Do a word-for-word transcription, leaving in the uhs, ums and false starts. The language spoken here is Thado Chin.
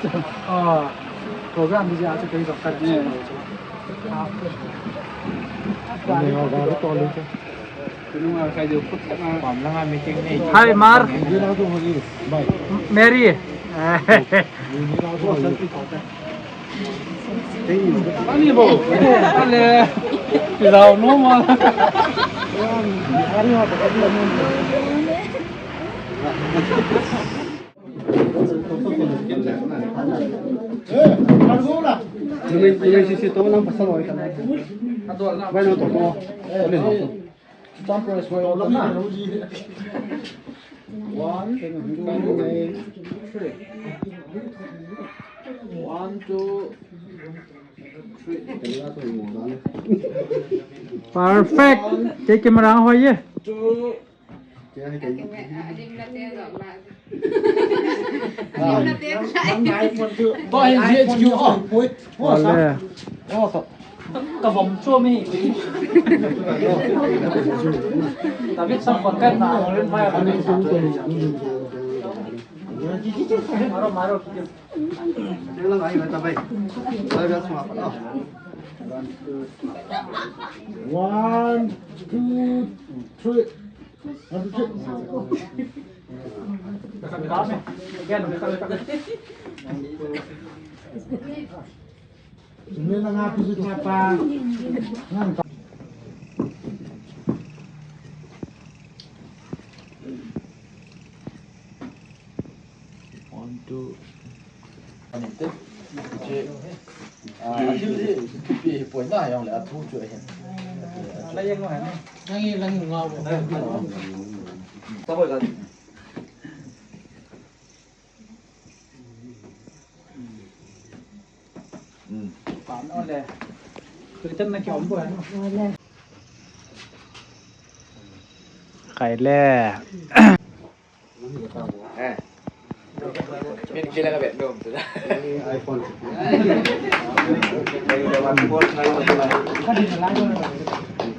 Ah, program hi ja chu kei jong ka. Hi, Mar. Mary. Ani bo. Ale. Kizau no ma. One, two, three. One, two, three. Perfect. Kei camera hoi e. Two. Ole. Ka vom chu mi. David sang kon kan na len mai. Maro, maro. One, two, three. One, two. Ani te. Che. Ah, a thil hi thupi hi poi na jong le a thu chu ahin. La yang ma. Lang hi, lang hi ngau. Taboi ka. Hmm. Pan ole. Tuitan na ki om bo. Khai le. Eh. Min kila ka bet nom tu dah. iPhone.